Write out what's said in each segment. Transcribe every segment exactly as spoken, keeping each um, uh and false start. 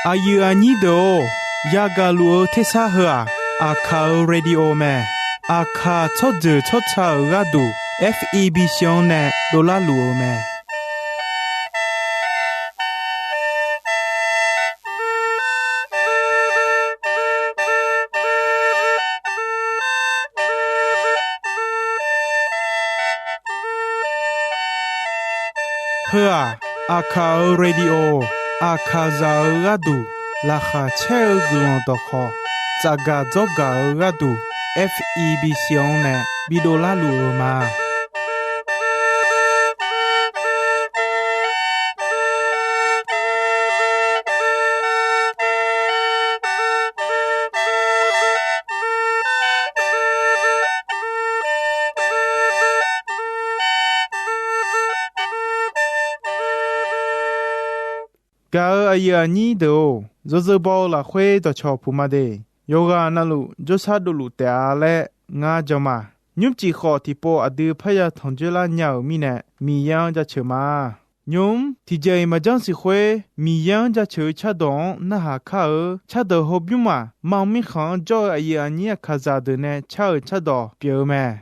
Aqyuif aqnyir deuq-or, yagaq luf-eu tersar heu-aq, Aqkaq-euq radio mae. Aqkaq tsawrjeuq tsawrca-euq gharduq, F E B C-anr nae dovlar luf-eu mae. Heu-aq, Aqkaq-euq radio, Aqkaqzaq-euq gharduq laqkhaq caer-eu guiqlanq dawqkhawq, tsafgaq dzawrgaq-eu gharduq, F E B C-anr nae bidovlar luf-eu ma. Gaq-euq aqyuif aqnyir deuq-or, yawzeu baw-eu lafkhoer dawqcawq puq ma de. Yawqghaq navluf jawrshar dovluf taef-a laer ngar jan ma. Nymrcif khawf tiqpov aqdui parya tanqjoer lar nya-euq mirnae, Miqyaer-anr jaceuq ma. Nymq-mr tiqjeq-iq maqjanr siq khoer, Miqyaer-anr jaceuq-eu cardawq-anr narhaq kar-eu. Cardawq hawbymr-aq, mam mirkhanq-anr jawr-eu aqyuif aqnyir Aqkaqzaq deuq nae car-euq cardawq pyeuf-eu mae.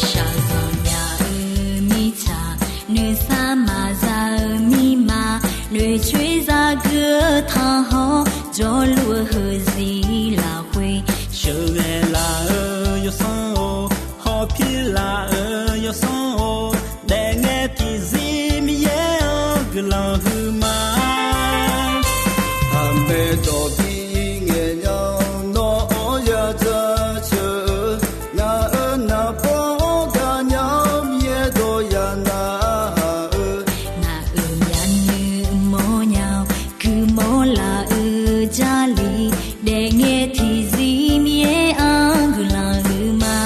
Shaqzanq nya-eu mirtsaq, noeqsar maqza-eu mirma, noeqcoer zagui-eu tanqhawr, jawrluf-eu heuzir lafkhoer, sheuqghae laf-eu yawsanr-or, hawpir laf-eu yawsanr-or, daefngae tiqzir Miqyaer-anr guiqlanq huiqma. Aqmaeq dawq bi ngaeq nya-awr nawr-anr ya jaceuq-eu, ngaq-euq naqbawr-anr gaqnya-awr Miqyaer dawq ya narhaq-eu, ngaq-euq myavnuiv mawrnya-awr guiqmawr laf-eu Jarlif, daefngae tiqzir Miqyaer-anr guiqlanq huiqma.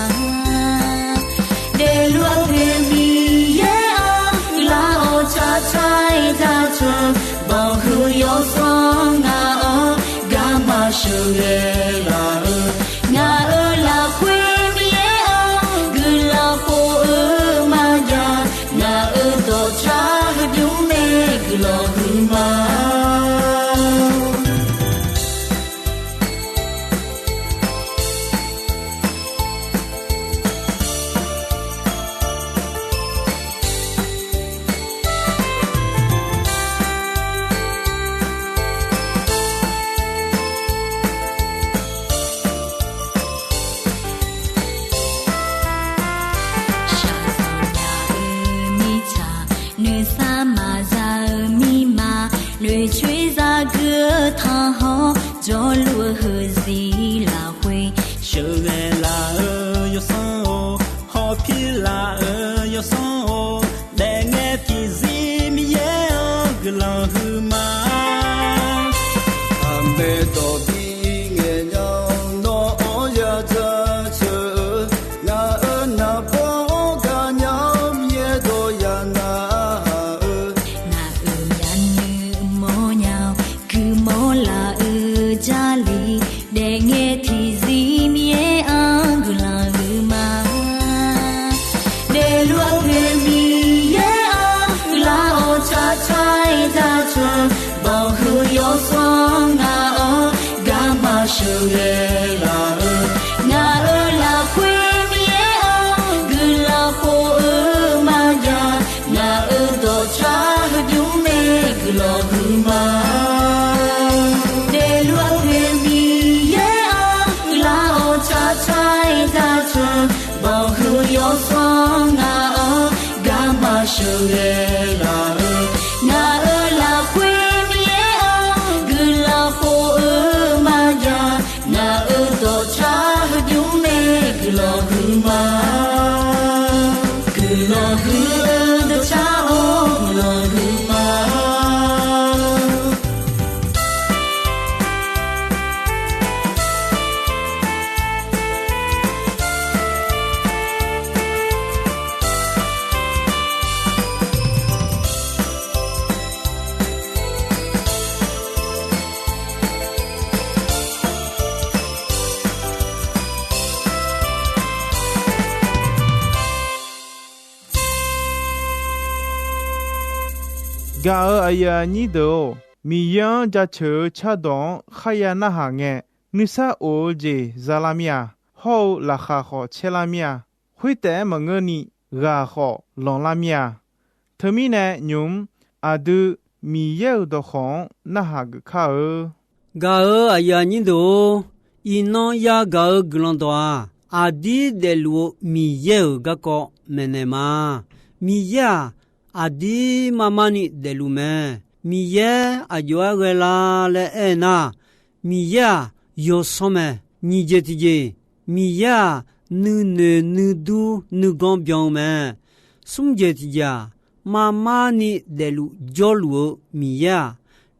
Daefluf-eu poeq Miqyaer-anr guiqlanq-awr tsaqtsaq-aer jaceuq, banqhuiq yawsanr ngaq-anr garma sheuqghae laf-eu, ngaq-euq lafkhoer Miqyaer-anr guiqlanq khof-eu maqjav, ngaq-euq dawqtaq heubymr nae guiqlanq huiqma. Shaqzanq nya-eu mirtsaq, noeqsar maqza-eu mirma, noeqcoer zagui-eu tanqhawr, jawrluf-eu heuzir lafkhoer, sheuqghae laf-eu yawsanr-or, hawpir laf-eu yawsanr-or, daefngae tiqzir Miqyaer-anr guiqlanq huiqma. Aqmaeq dawq bi ngaeq nya-awr nawr-anr ya jaceuq-eu, ngaq-euq naqbawr-anr gaqnya-awr Miqyaer dawq ya narhaq-eu, ngaq-euq myavnuiv mawrnya-awr guiqmawr laf-eu Jarlif, daefngae tiqzir Miqyaer-anr guiqlanq huiqma. Daefluf-eu poeq Miqyaer-anr guiqlanq-awr tsaqtsaq-aer jaceuq, banqhuiq yawsanr ngaq-anr garma sheuqghae laf-eu, ngaq-euq lafkhoer Miqyaer-anr guiqlanq khof-eu maqjav, ngaq-euq dawqtaq heubymr nae guiqlanq huiqma. Daefluf-eu poeq Miqyaer-anr guiqlanq-awr tsaqtsaq-aer jaceuq, banqhuiq yawsanr ngaq-anr garma sheuqghae laf-eu, ngaq-euq lafkhoer Miqyaer-anr guiqlanq khof-eu maqjav, ngaq-euq dawqtaq heubymr nae guiqlanq huiqma. Guiqlanq huiq-eu dawqtaq-or, guiqlanq huiqma. Gaq-euq aqyuif aqnyir deuq-or, Miqyaer-anr jaceuq-eu cardawq-anr kharya narhaq ngae, nuisar of-eu jeq za lar mir-a. Hawr-eu laqkhaq khawf caer lar mir-a. Khoertaef-aer maqngeurni, ghaq khawf lanqlar mir-a. Teumirnae nymq-mr aqdui Miqyaer-euq dawqkawq-anr narhaq geuf kar-eu. Gaq-euq aqyuif aqnyir deuq-or, iqnan yagaq-eu guiqlanq dawq-aq, aqdir daefluf-eu Miqyaer-euq garkawv maeqnaeq ma. Miqyaer-aq, aqdir mar mar ni daefluf mae. Miqyaer aqjox-aer ghae la laer aer nar, Miqyaer-aq, yawsanr mae. Nyiq jeq tiqjeq, Miqyaer-aq, nuinoeq nuidur nuiganr byan-eu mae. Smr jeq tiqjeq-aq, mar mar ni daefluf jawrluf-eu Miqyaer-aq,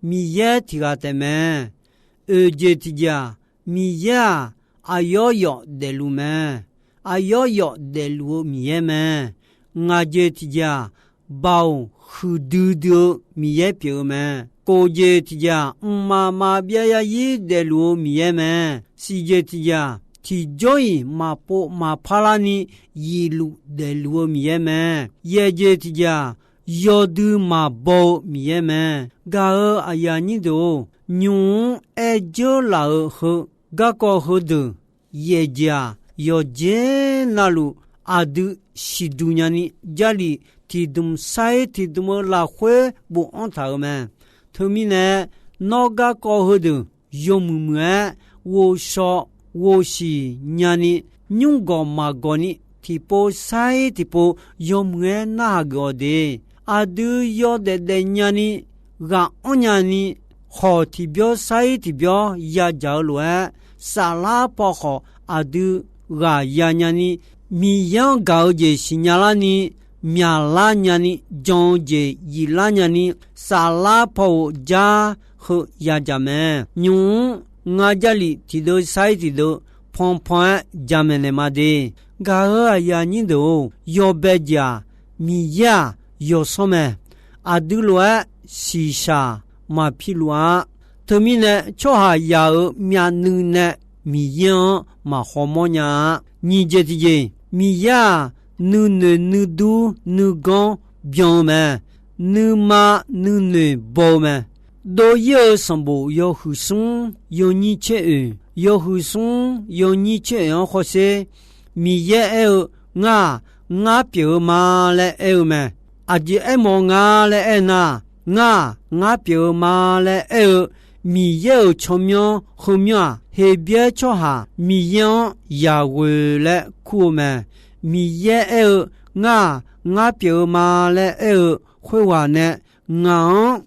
Miqyaer tiq ghaq taef mae. Oeq jeq tiqjeq-aq, Miqyaer-aq, aqyawf yawf daefluf mae. Aqyawf yawf daefluf-eu Miqyaer mae. Ngaq jeq tiqjeq-aq, baoq huiqdui dui-eu Miqyaer pyeuf-eu mae. Kof jeq tiqjeq-aq, mqmaq maqbyav zarzir daefluf-eu Miqyaer mae. Siq jeq tiqjeq-aq, tiqjawr-iq maqpov maqpar larni yifluf daefluf-eu Miqyaer mae. Yaeq jeq tiqjeq-aq, yawdui maqbaw-eu Miqyaer mae. Gaq-euq aqyuif aqnyir deuq-or, nymq-mr aer dzeur laf-euq heu garkawv heudeuq, yaeq jeq-aq, yawqjeq navluf aqdui siqduq nyani, Jarlif tiqdmq sar-ir tiqdmq-eu lafkhoer bofanr taq-euq mae. Teumirnae, nawr garkawv heudeuq yawmuiq muiq-aer ghovshaw ghovsiq nyani, nymrgawq maqgawq ni tiqpov sar-ir tiqpov yawmuiq-aer narhaq geuf-awq de. Aqdui yawdaef daef nyani, ghaq anr nyani, khawq tiqbyawr sar-ir tiqbyawr yadzaq-eu lof-aer, saflar paw khawf aqdui ghaq ya nyani, Miqyaer-anr gaq-eu jeq siqnya larni, myaqlar nyani, jan-eu jeq yiflar nyani, saflar paw-euq jar heu yadzaq mae. Nymq-mr ngar Jarlif tiqdeuv sar-ir tiqdeuv panpan-aer jamaeq naeq ma de. Gaq-euq aqyuif aqnyir deuq-or, yawbae jeq-aq, Miqyaer-aq, yawsanr mae. Aqdui lof-aer shiqshaq maqpi luf-a. Teumirnae, tsawrhaqzaq-euq myavnuiv nae Miqyaer-anr maqhaw mawrnya-a. Nyiq jeq tiqjeq, Miqyaer-aq, nuinoeq nuidur nuiganr byan-eu mae. Nuima nuinoeq baw-eu mae. Dov-ir-eu sanqbof yawhuiq smr yawnyir tser oeq, yawhuiq smr yawnyir tser oeq-anr hawsher, Miqyaer aer-eu, Ngar-aq, ngar pyeuf-eu ma laer aer-eu mae. Aqjeq aermawf-eu nga laer aernar, Ngar-aq, ngar pyeuf-eu ma laer aer-eu Miqyaer-euq tsawrmyanr heumyanr-aq, Heqbyaer tsawrhaq Miqyaer-anr yaqghoe laer kur-eu mae. Miqyaer aer-eu, Ngar-aq, ngar pyeuf-eu ma laer aer-eu khoerghaq nae, ngaq-anr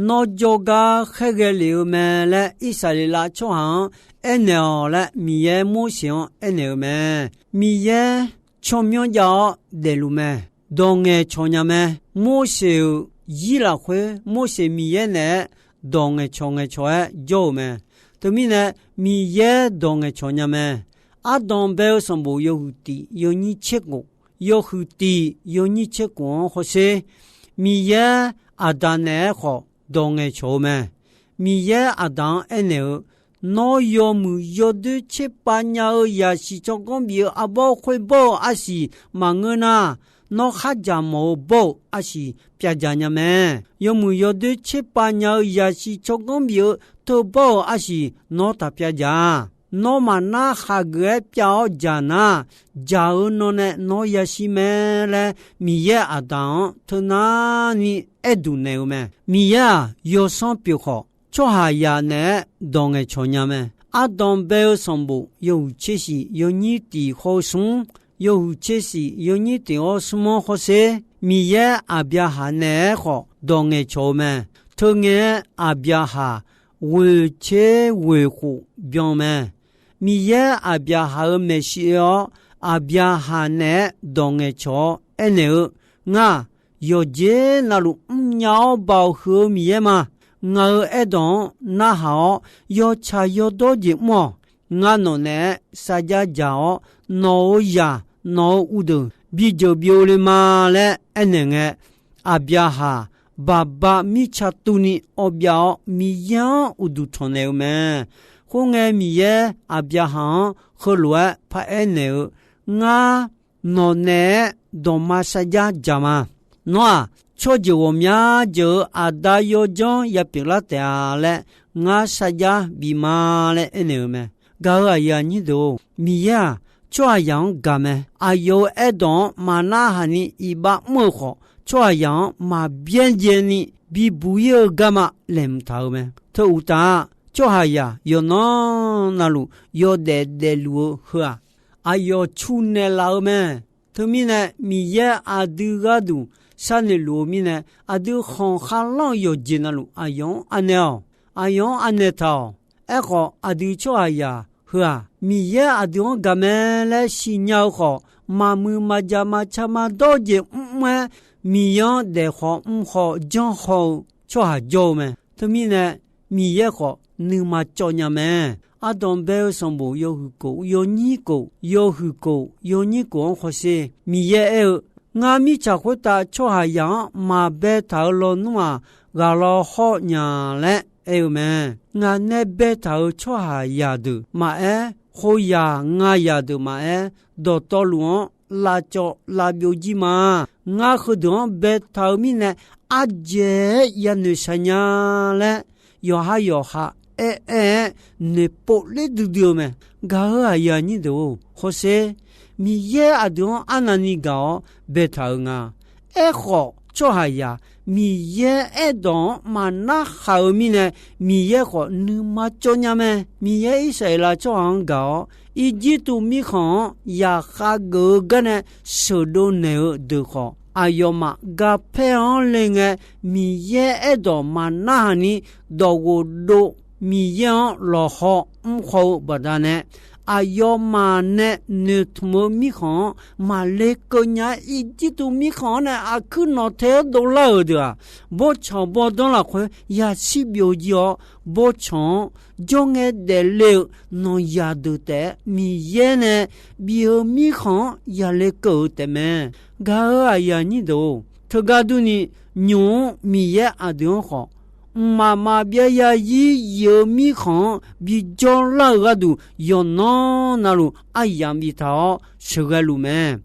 nawr jawrgar khaerghae lef-eu mae laer, Irsaqleqlav tsawrhaq-anr aernaeq-awq laer Miqyaer Morseq-anr aernaeq-eu mae. Miqyaer tsawrmyanr jav-awr daefluf mae. Dawq ngaeqcawq nya mae. Morseq-euq zir lafkhoer, Morseq Miqyaer naeq-aer dawq ngaeqcawq ngaeqcawq-aer jawr-euq mae. Teumirnae, Miqyaer dawq ngaeqcawq nya mae. Ardanq bae-eu sanqbof yawhuiq tiq yawnyir tser khof, yawhuiq tiq yawnyir tser khof-anr hawsher, Miqyaer Aqdaq naeq-aer khawf dawq ngaeqcawq-eu mae. Miqyaer Aqdaq-anr aernaeq-eu, Nawr yawmuiq yawdoer tserpav nya-eu zaqsiq tsawrganr bif-eu arbawr khoer bawr-eu arsiq maqngeur nar, nawr khardzaq mawf-eu bawr-euq arsiq pyavdzaq nya mae. Yawmuiq yawdoer tserpav nya-eu zaqsiq tsawrganr bif-eu teubawr-euq arsiq nawr taq pyavdzaq-a. Nawr maqnar khaqgeuf-aer pyav-awr dzaq nar, dzaq-eu nan nae nawr yashir mae laer, Miqyaer Aqdaq-anr teunar ni aerduq naeq-eu mae. Miqyaer-aq, yawsanr pyeuf khawf, tsawrhaqzaq naeq-aer dawq ngaeqcawq nya mae. Ardanq bae-eu sanqbof yawhuiq tser shiq yawnyir tiq hawr-eu smr, yawhuiq tser shiq yawnyir tiq hawr-eu smr-anr hawsher, Miqyaer Aqbyaqhaq naeq-aer khawf dawq ngaeqcawq-eu mae. Teungae-aer Aqbyaqhaq ghoeq tser ghoeq khof byan mae. Miqyaer Aqbyaqhaq-euq maeqshi oe-awr, Aqbyaqhaq naeq-aer dawq ngaeqcawq-awr aernaeq-eu, Ngar-aq, yawqjeq navluf mrnya-awr baoq huiq-eu Miqyaer ma. Ngaq-euq aerdawq-anr narhaq-awr, yawtsaq yawdawr jeq mr-awq. Ngar nawq naeq-aer sarjax dzaq-awr, nawq-euq zaq, nawq-euq uvdeuq, bijeuq bi-eu le ma laer aernaeq ngae, Aqbyaqhaq baqba mirtsa tuvni awbyav-awr, Miqyaer-anr uqduq tanq naeq-eu mae. Khoerngae, Miqyaer Aqbyaqhaq-anr heulof-aer paraer naeq-eu, Ngar nawq naeq-aer dawqma sarjax dzaq ma. Nawr-aq, tsawrjeuq ghawqmya jeuq-euq aqda yawdzanr ya pyeuflar taef-a laer, ngar sarjax bif ma laer aernaeq-eu mae. Gaq-euq aqyuif aqnyir deuq-or, Miqyaer-aq, tsawrhaqzaq-anr gaq mae. Aqyawf-euq aerdawq-anr maqnarhaq ni iqbax mr-eu khawf, tsawrhaqzaq-anr maqbyaerdzae ni bibuq ir-eu garma laeqhmq taq-eu mae. Teu uqtaf-aq, tsawrhaqzaq yawqnan navluf yawdaef daefluf-eu heu-aq, aqyawf cu naeqlaf-eu mae. Teumirnae, Miqyaer aqdui gharduq sharnoeq luf-eu mirnae, aqdui khanq khavlanr-eu yawqjeq navluf aqyawf-anr anaeq-awq. Aqyawf-anr anaeq taq-awq. Aerkhawf, aqdui tsawrhaqzaq heu-aq, Miqyaer aqdui-anr gaq mae laer siqnya-eu khawf, maqmuiq maqjaq maqca maqdawr jeq mrmr-aer, Miqyaer-anr daefkhawf mrkhawf janrkhawf-eu tsawrhaq jawr-eu mae. Teumirnae, Miqyaer khawf nuima cawv nya mae. Ardanq bae-eu sanqbof yawhuiq kof yawnyir kof, yawhuiq kof yawnyir kof-anr hawsher. Miqyaer aer-eu, Ngar mirtsaq khoertav tsawrhaqzaq-anr maqbaetaq-euq lawnmr-aq, ghaq law hawr nya laer aer-eu mae. Ngaq nae baetaq-euq tsawrhaqzaq deuq maqaer, khoeryaq ngayaq deuq maqaer, dawqtawvluf-anr lavcawv lavbyov jir ma. Ngar heudeuq-anr baetaq-eu mirnae, ardzaeq-aer yanoeq shaq nya laer, yawqha yawqha aer-aer-aer noeqpov ler duidui-eu mae. Gaq-euq aqyuif aqnyir deuq-or, hawsher. Miqyaer aqdui-anr arnavni gaq-awr baetaq-eu nga. Aerkhawf, tsawrhaqzaq Miqyaer aerdawq-anr maqnar khaq-eu mirnae, Miqyaer khawf nuima cawv nya mae. Miqyaer Irsaqleqlav tsawrhaq-anr gaq-awr, Irjirtuv mirkhanq-anr yaqkhav geuf-eu garnae sheuqdov naeq-eu deuq khawf, aqyawfmaf garpaer-anr le ngae, Miqyaer aerdawq maqnarhaq ni dawqghof dov Miqyaer-anr lawqhaw mrkhaw-eu baqdanae, aqyawfmaf nae noeqtmq-eu mirkhanq-anr maqle keuv nya-aer, Irjirtuv mirkhanq-anr nae aqkuir nawqtae-aer dovlar-euq deuq-aq, bawrtsanq bawrdanr lafkhoer yashir byov jir-awr, bawrtsanq-anr jawr ngae daefle-eu nawqzaq deuq taef-aer Miqyaer nae bif-eu mirkhanq-anr yale keuv-eu taefmae. Gaq-euq aqyuif aqnyir deuq-or, teugar durni, nymq-mr Miqyaer aqdui-anr khawf, mqmaq maqbyav yazir yif-eu mirkhanq-anr bijawr lar-euq gharduq, yawqnan navluf aryamq biftaq-awr sheuqghae luf mae.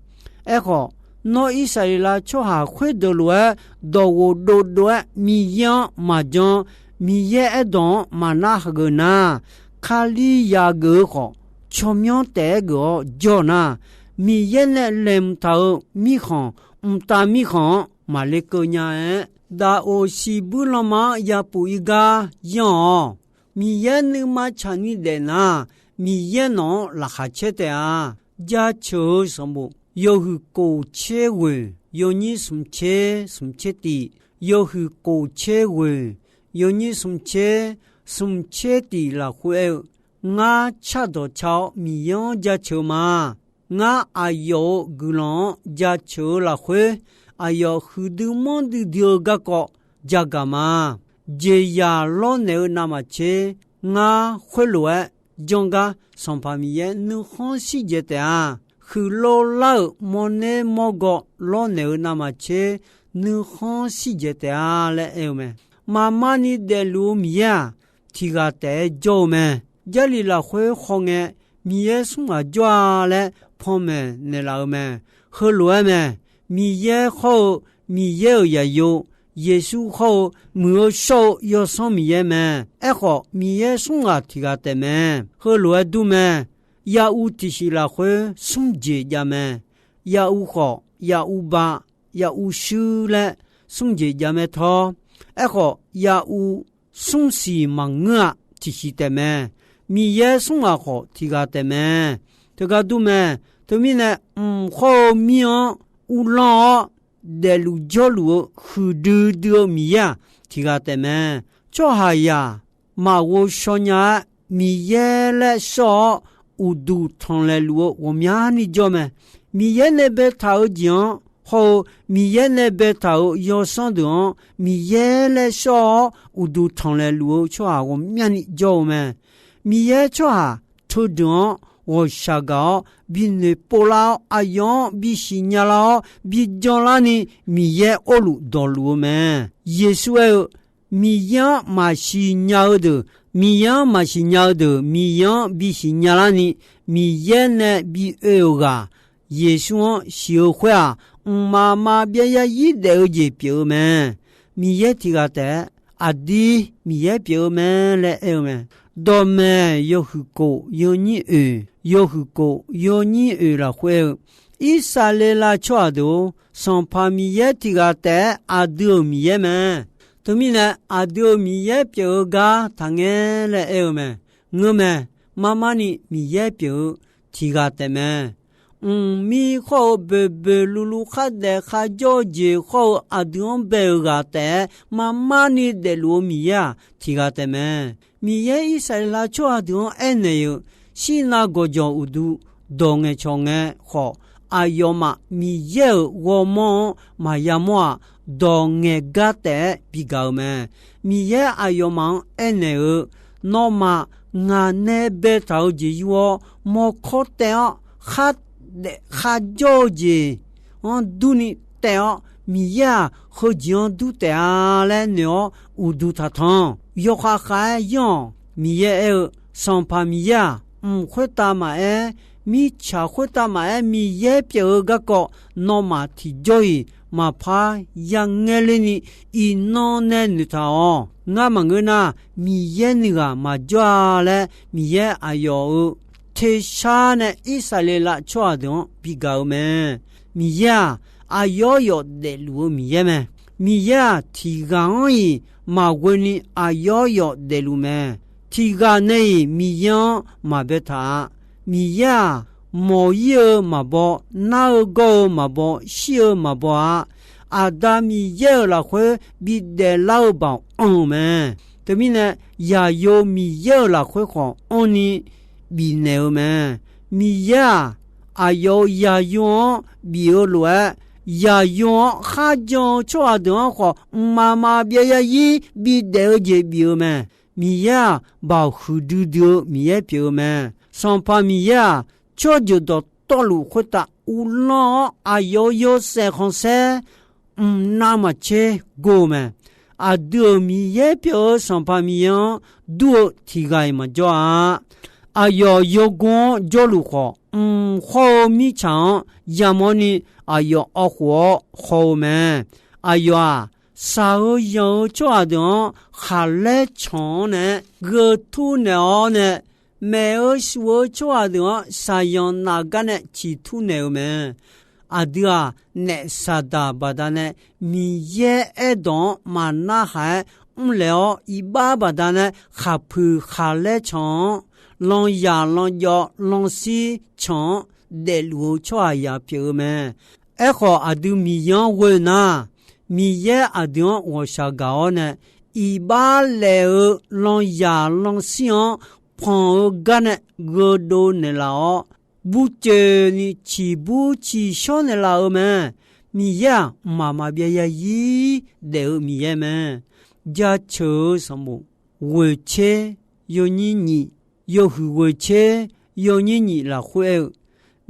Aerkhawf, nawr Irsaqleqlav tsawrhaq khoerdeuq lof-aer dawqghof dovdov-aer Miqyaer-anr maqjan, Miqyaer aerdawq-anr maqnar hageuf nar, Kalizaq geuf-eu khawf, tsawrmyanr taef-aer geuf-awr jawr nar, Miqyaer nae laeqhmq taq-euq mirkhanq, mqtav mirkhanq-anr maqle keuv nya-aer, daqoq siqbuir lanma-anr yapuf ir gar yanr-awq. Miqyaer nuima tsaqni daef nar, Miqyaer nawq-anr laqkhaq caer taef-a. Jaceuq-eu sanqbof yawhuiq kof tser ghoeq yawnyir smq tser smq tser tif, yawhuiq kof tser ghoeq yawnyir smq tser smq tser tif lafkhoer aer-eu, Ngar cardawq ca-awr Miqyaer-anr jaceuq-eu ma. Ngar aqyawf-euq guiqlanq-anr jaceuq-eu lafkhoer, aqyawf huiqdui manrdui dui-eu garkawv jagaq ma. Jeqzaq lawrnaeq-eu navmaqtser, ngar khoerlof-aer janr gar Sanqpaq Miqyaer nuikhanr shirjaeq taef-a. Huiqlov lar-euq mawrner mawrgaw lawrnaeq-eu navmaqtser, nuikhanr shirjaeq taef-a laer aer-eu mae. Maqmarni daefluf-eu Miqyaer-aq, tiq ghaq taef-aer jawr-eu mae. Jarlif lafkhoer khawngae, Miqyaer smr ghaq jawr-a laer panmaeq naeqlaf-eu mae. Heulof-aer mae. Miqyaer khawr-eu, Miqyaer-euq zaqyo, Yeqsur khawr-eu, Muiq-eu shawr-eu Yawsanr Miqyaer mae. Aerkhawf, Miqyaer smr ghaq tiq ghaq taef mae. Heulof-aer dur mae. Yahuv tiqsiq lafkhoer smr jeq jav mae. Yahuv khawf, Yahuv ba, Yahuv shuir laer smr jeq jav mae tawr. Aerkhawf, Yahuv smr siq maqngeur-aq tiqsiq taef mae. Miqyaer smr ghaq khawf tiq ghaq taef mae. Teugar dur mae. Teumirnae, mq khawr-eu mir-anr uvlanr-awr daefluf jawrluf-eu huiqdui dui-eu Miqyaer-aq, tiq ghaq taef mae. Tsawrhaqzaq maqghov shaw nya-aer, Miqyaer laer shawr-awr uqduq tanqlaeq luf-eu ghawqmyani jawr mae. Miqyaer nae baetaq-eu jeq-anr hawr-eu, Miqyaer nae baetaq-euq yawsanr deuq-anr Miqyaer laer shawr-awr uqduq tanqlaeq luf-eu tsawrhaq ghawqmyani jawr-eu mae. Miqyaer tsawrhaq teudeuq-anr ghawqshaq gaq-awr binoeq pov lar-awr, aqyawf-anr bisiq nya lar-awr bijan larni Miqyaer orluf dawqluf-eu mae. Yeqsur aer-eu, Miqyaer-anr maqsiq nya-eu deuq, Miqyaer-anr maqsiq nya-eu deuq Miqyaer-anr bisiq nya larni, Miqyaer nae bi oe-euq ghaq Yeqsur-anr siq-eu khoer-aq, mqmaq maqbyav yarzir daef-eu jeq pyeuf-eu mae. Miqyaer tiq ghaq taef-aer aqdui Miqyaer pyeuf-eu mae laer aer-eu mae. Dawqmaeq yawhuiq kof yawnyir oeq, yawhuiq kof yawnyir oeq lafkhoer aer-eu, Irsaqleqlav tsawrhaq deuq-or, Sanqpaq Miqyaer tiq ghaq taef-aer aqdui-euq Miqyaer mae. Teumirnae aqdui-euq Miqyaer pyeuf-eu gar taqngae laer aer-eu mae. Ngeurmae, marmarni Miqyaer pyeuf-eu tiq ghaq taef mae. Mqmir khawr-eu boeqboeq luvluv khardaef kharjawr-eu jeq khawr-eu aqdui-anr bae-euq ghaq taef-aer marmarni daefluf-eu Miqyaer-aq tiq ghaq taef mae. Miqyaer Irsaqleqlav tsawrhaq deuq-anr aernaeq-euq, Shirnav gawqjawq uqdu dawq ngaeqcawq ngae khawf, aqyawfmaf Miqyaer-euq ghawrmawr-anr maqya mawr-aq, dawq ngaeqgar taef-aer bigaq-eu mae. Miqyaer aqyawfmaf-anr aernaeq-eu, Nawmaf ngaq nae baetaq-eu jeq yur-awr, mawrkawr taev-awr khardaef kharjawr-eu jeq-anr durni taev-awr, Miqyaer-aq heujeq-anr dur taef-a laer noeq-awr uqduq taqtanq. Yawkhav khav-aer yanr-awq. Miqyaer aer-eu, Sanqpaq Miqyaer-aq, mq khoertav maqaer, mirtsaq khoertav maqaer, Miqyaer pyeuf-eu garkawv nawmaf tiqjawr-iq maqpar yangae lerni iqnan nae noeqtaq-awq. Ngar maqngeur nar, Miqyaer nuighaq maqjawr-a laer Miqyaer aqyawf-euq tersar nae Irsaqleqlav tsawrhaq deuq-anr bigaq-eu mae. Miqyaer-aq, aqyawf yawf daefluf-eu Miqyaer mae. Miqyaer-aq, tiq ghaq-anr-iq maqghoeni aqyawf yawf daefluf mae. Tiq ghaq nae-iq Miqyaer-anr maqbaetaq-a. Miqyaer-aq, mawq-ir-eu maqbaw, nar-eu gawr-eu maqbaw, shir-eu maqbaw-a. Aqda Miqyaer-euq lafkhoer bidaef lar-eu baoq anr-eu mae. Teumirnae, yaqyo Miqyaer-euq lafkhoer khawf anrni bifnaeq-eu mae. Miqyaer-aq, aqyawf-euq yaqyo-anr bif-eu lof-aer, yaqyo-anr kharjan-eu tsawrhaq deuq-anr khawf mqmaq maqbyav yarzir bidaef-eu jeq bif-eu mae. Miqyaer-aq, baoq huiqdui dui-eu Miqyaer pyeuf-eu mae. Sanqpaq Miqyaer-aq, tsawrjeuq dawqtawvluf khoertav uvlanr-awr, aqyawf-euq yawshaef khanqsaer mqnav maqtser gor-eu mae. Aqdui-euq Miqyaer pyeuf-eu Sanqpaq Miqyaer-anr dur-eu tiq ghaq-iq maqjawr-a. Aqyawf yawgor-anr jawrluf khawf, mq khawr-eu mirtsaq-anr yamawr ni aqyawf awv khof-awr haw-eu mae. Aqyawf-aq, shaq-eu yanq-eu tsawrhaq deuq-anr khaqlaer canq-anr nae gheu tur naeq-awr nae, maeq-eu shuf-eu tsawrhaq deuq-anr shaqyanq naf gar nae ciqtur naeq-eu mae. Aqdui-aq, naef Saqdaq baqdanae Miqyaer aerdawq-anr maqnarhaq-aer mrlaeq-awr, iqbax baqdanae khaqpuiq khaqlaer canq-anr, lanyaq lanyawv lanshir canq-anr daefluf-eu tsawrhaqzaq pyeuf-eu mae. Aerkhawf, aqdui Miqyaer-anr ghoe nar, Miqyaer aqdui-anr ghawqshaq gaq-awr nae, iqbax laef-eu lanyaq lanshir-anr panq-eu gar nae gheudov naeqlaf-awr, burcoeq ni ciqbur ciqshawr naeqlaf-eu mae. Miqyaer-aq, mqmaq maqbyav yarzir daef-eu Miqyaer mae. Jaceuq-eu sanqbof ghoeqtser yawnyir nyiq, yawhuiq ghoeqtser yawnyir nyiq lafkhoer aer-eu,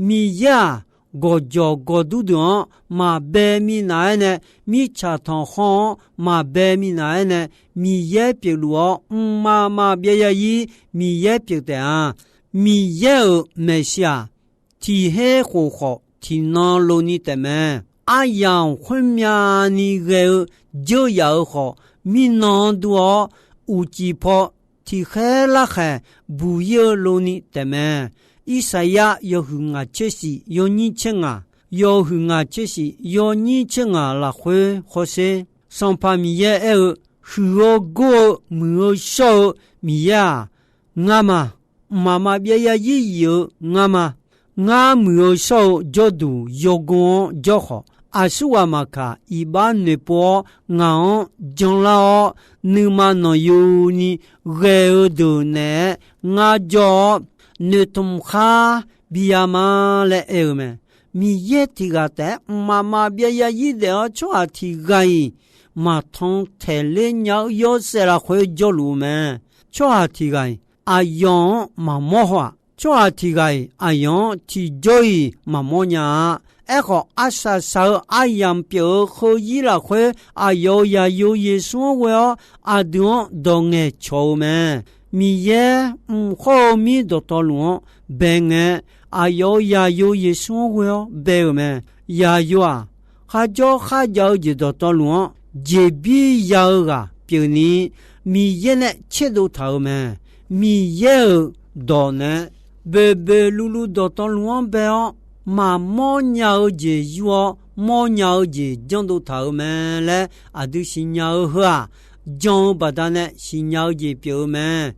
Miqyaer-aq, gawqjawq gawqdur deuq-anr maqbae minav-aer nae, mirtsaq tanqkhawr-anr maqbae minav-aer nae, Miqyaer pyeufluf-awr, mqmaq maqbyav yarzir Miqyaer pyeuf taef-a. Miqyaer-euq maeqshi-aq, tiq her khof khawf tiqnan lov ni taefmae. Aryamq khoermyavni ghae-eu dzeur yaf-eu khawf, mirnan dur-awr uqcif paw tiq khaer larkhaeq buq-ir-eu lov ni taefmae. Irsaqyar yawhuiq ngaq tser shif yawnyir tser ngaq, yawhuiq ngaq tser shif yawnyir tser ngaq lafkhoer hawsher. Sanqpaq Miqyaer aer-eu, Huiq-eu gor-eu muiq-eu shawr-eu Miqyaer-aq, ngar ma. Mqmaq maqbyav yarzir yif-eu ngar ma. Ngar muiq-eu shawr-eu jawrduq yawgor-anr jawr khawf, aqsurghaq maqkaq iqbax noeqpov-awr ngaq-anr janlar-awr, nuima nanqyuni ghae-eu deuq naeq-aer ngar jawr-awr, noeqtmq khar biya ma laer aer-eu mae. Miqyaer tiq ghaq taef-aer mqmaq maqbyav yarzir daef-awr, tsawrhaq tiq ghaq-iq maqtan taeq ler nya-eu yawshaef lafkhoer jawrluf-eu mae. Tsawrhaq tiq ghaq-iq aqyawf-anr maqmawr haw-aq, tsawrhaq tiq ghaq-iq aqyawf-anr tiqjawr-iq maqmawr nya-a. Aerkhawf, arsaq saq-eu aryamq pyeuf-eu heuzir lafkhoer, aqyawf-euq Zaqyo Yeqsur-anr ghoe-awr, aqdui-anr dawq ngaeqcawq-eu mae. Miqyaer mq khawr-eu mir dawqtawvluf-anr bae ngae, aqyawf-euq Zaqyo Yeqsur-anr ghoe-awr bae-euq mae. Zaqyo-aq, kharjawr kharjav-eu jeq dawqtawvluf-anr jeqbir ya-eu ghaq pyeufni, Miqyaer nae tserdov taq-euq mae. Miqyaer-euq dawq nae boeqboeq luvluv dawqtawvluf-anr bae-awr, maqmawr nya-eu jeq yur-awr, mawrnya-eu jeq janrdov taq-euq mae laer aqdui siqnya-eu heu-aq, jan-eu baqdanae siqnya-eu jeq pyeuf-eu mae.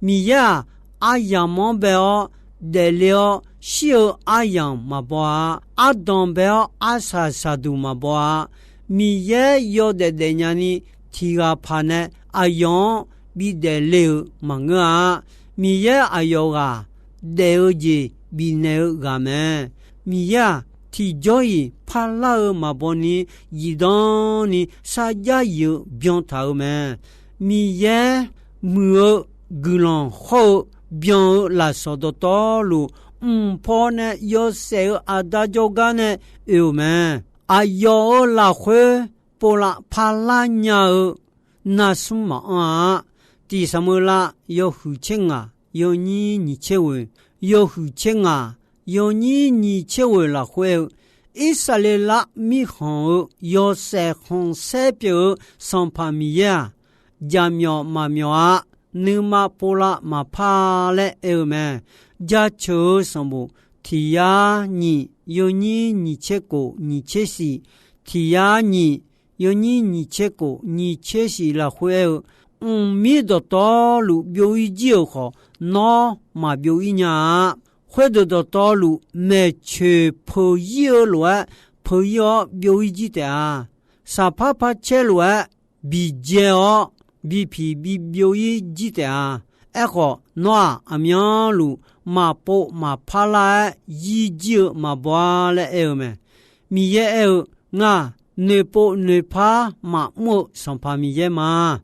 Miqyaer-aq, aryamq-anr bae-awr daefle-awr shir-eu aryamq maqbaw-a. Ardanq bae-awr arsaq saqduq maqbaw-a. Miqyaer yawdaef daefnya ni tiq ghaq paq nae aqyawf-anr bidaef le-euq maqngeur-a. Miqyaer aqyawf ghaq daef-eu jeq bifnaeq-eu ghaq mae. Miqyaer-aq, tiqjawr-iq parlar-eu maqbaw ni, zifdan ni sarjax yif-eu byan taq-euq mae. Miqyaer muiq-eu guiqlanq hawr-eu byan-eu lafsawq dawqtawvluf, mq paw nae yawshaef-eu aqda jawrgar nae oe-euq mae. Aqyawf-euq lafkhoer povlav parlar nya-eu narsmr maqanr-a. Tiq Saqmeuqlav yawhuiq tser ngaq yawnyir nyiq tser ghoeq, yawhuiq tser ngaq yawnyir nyiq tser ghoeq lafkhoer aer-eu, Irsaqleqlav mirkhanq-euq yawshaef khanqsaer pyeuf-eu Sanqpaq Miqyaer-aq, jaqmyawf maqmyawf-a. Nuima povlav maqpar laer aer-eu mae. Jaceuq-eu sanqbof tiq yar nyiq yawnyir nyiq tser kof nyiq tser shiq, tiq yar nyiq yawnyir nyiq tser kof nyiq tser shiq lafkhoer aer-eu, mqmir dawqtawvluf byov-ir jir-euq khawf, nawr maqbyov-ir nya-a. Khoerdeuq dawqtawvluf maeqtsoeq peuq-ir-eu lof-aer peuq-ir-awr byov-ir jir taef-a. Saqpar par caer lof-aer biqdzae-awr bipiq bibyov-ir jir taef-a. Aerkhawf, nawr-aq, aqmyanluf maqpov maqpar lar-aer yir jir-eu maqbaw-a laer aer-eu mae. Miqyaer aer-eu, Ngaq noeqpov noeqpar maqmr-eu Sanqpaq Miqyaer ma.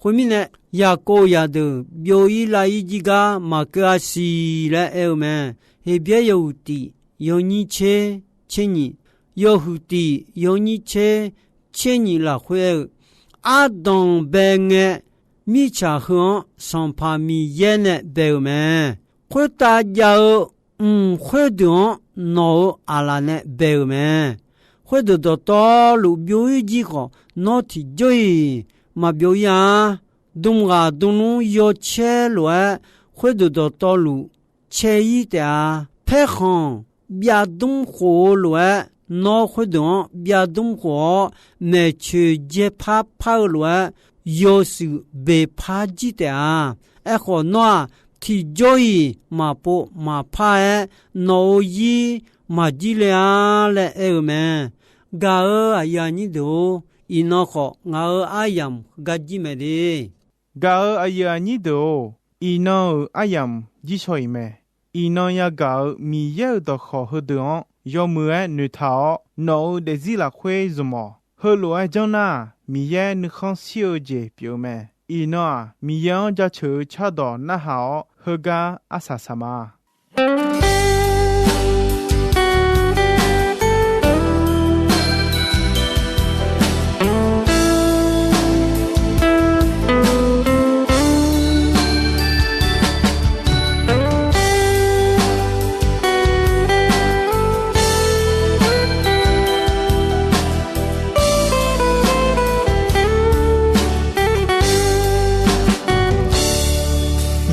Khoermirnae, Yaqkov zaqdeuq byov-ir lav-ir jir gar maqkeuv-a siq laer aer-eu mae. Heqbyaer yawhuiq tiq yawnyir tser tser nyiq, yawhuiq tiq yawnyir tser tser nyiq lafkhoer aer-eu, ardanq bae ngae, mirtsaq heu-anr Sanqpaq Miqyaer nae bae-euq mae. Khoertav jav-eu mq khoerdeuq-anr nawq-euq aqlaf nae bae-euq mae. Khoerdeuq dawqtawvluf byov-ir jir khawf, nawr tiqjawr-iq maqbyov-ir-a. Dm ghaq dm nmr yawcaer lof-aer, khoerdeuq dawqtawvluf caer-ir taef-a. Paerkhanq byavdmr khof-eu lof-aer, nawr khoerdeuq-anr byavdmr khof-awr, maeqtsoeq dzaepar par-eu lof-aer, yawshuif beqpar jir taef-a. Aerkhawf, nawr-aq, tiqjawr-iq maqpov maqpar-aer, nawq-euq zir maqjir le-a laer aer-eu mae. Gaq-euq aqyuif aqnyir deuq-or, iqnan khawf ngaq-euq aryamq heugar jir mae de. Gaq-euq aqyuif aqnyir deuq-or, iqnan-euq aryamq jir shaw-iq mae. Iqnan yagaq-euq Miqyaer-euq dawqkawq heudeuq-anr yawmuiq-aer noeqtaq-awr, nawq-euq daefzir lafkhoer zmq-awq. Heulof-aer janr nar-aq, Miqyaer nuikhanr shir-eu jeq pyeuf-eu mae. Iqnan-aq, Miqyaer-anr jaceuq-eu cardawq narhaq-awr, heugar arsaq saq ma.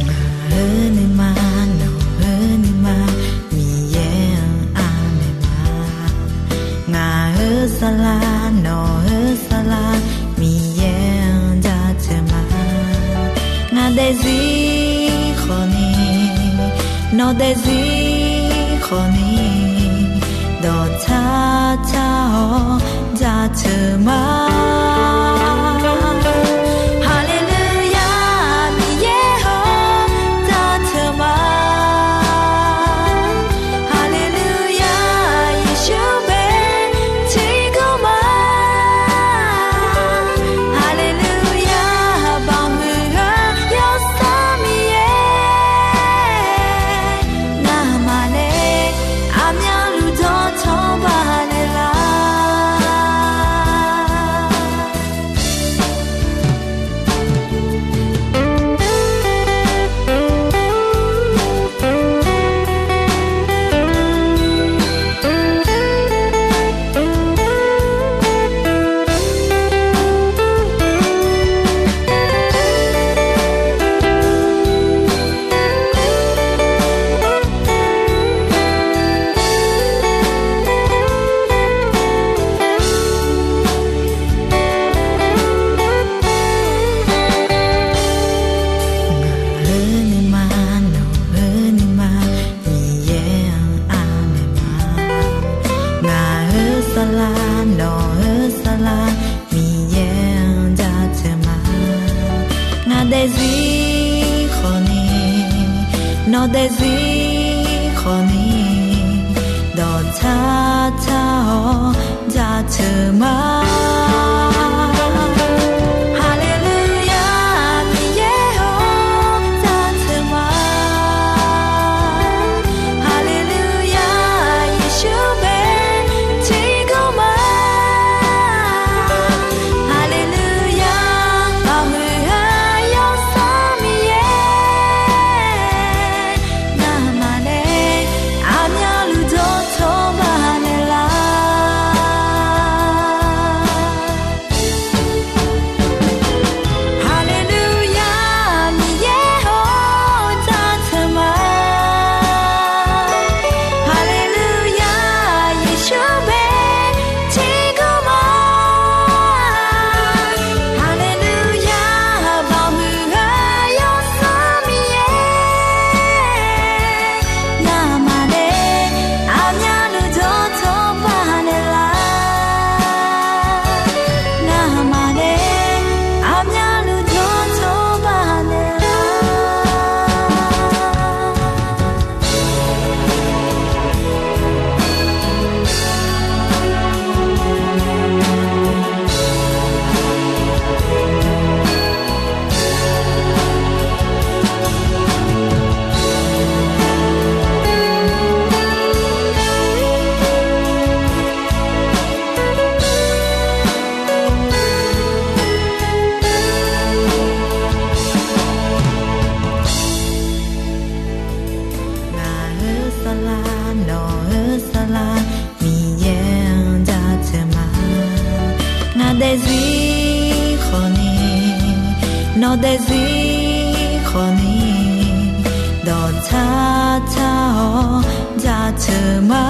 Ngaq-euq nuima, nawq-euq nuima, Miqyaer-anr anaeq ma. Ngaq-euq saflar, nawq-euq saflar, Miqyaer-anr jaceuq ma. Ngaq daefzir khawfni, nawq daefzir khawfni, dawqtsar tsar-awr jaceuq ma. Haleluya, Miqyaer-or, jaceuq ma. Haleluya, Yeqsur bae tiqkawv ma. Haleluya, baqhuiq-eu Yawsanr Miqyaer, ngamaf nae aqmyanluf dawqtawvluf baqlaeq lar. Nawq-eu saflar Miqyaer-anr jaceuq ma. Ngaq daefzir khawfni, nawq daefzir khawfni, dawqtsar tsar-awr jaceuq ma. Haleluya, Miqyaer-or, jaceuq ma. Haleluya, Yeqsur bae tiqganr ma. Haleluya, maqhuiq-eu Yawsanr Miqyaer, ngamaf nae aqmyanluf dawqtawvma naeqlaf. Haleluya, Miqyaer-or, jaceuq ma. Haleluya, Yeqsur bae tiqganr ma. Haleluya, maqhuiq-eu Yawsanr Miqyaer, ngamaf nae aqmyanluf dawqtawvma naeqlaf. Ngamaf nae aqmyanluf dawqtawvma naeqlaf. Ngaq-eu saflar, nawq-eu saflar, Miqyaer-anr jaceuq ma. Ngaq daefzir khawfni, nawq daefzir khawfni, dawqtsar tsar-awr jaceuq ma.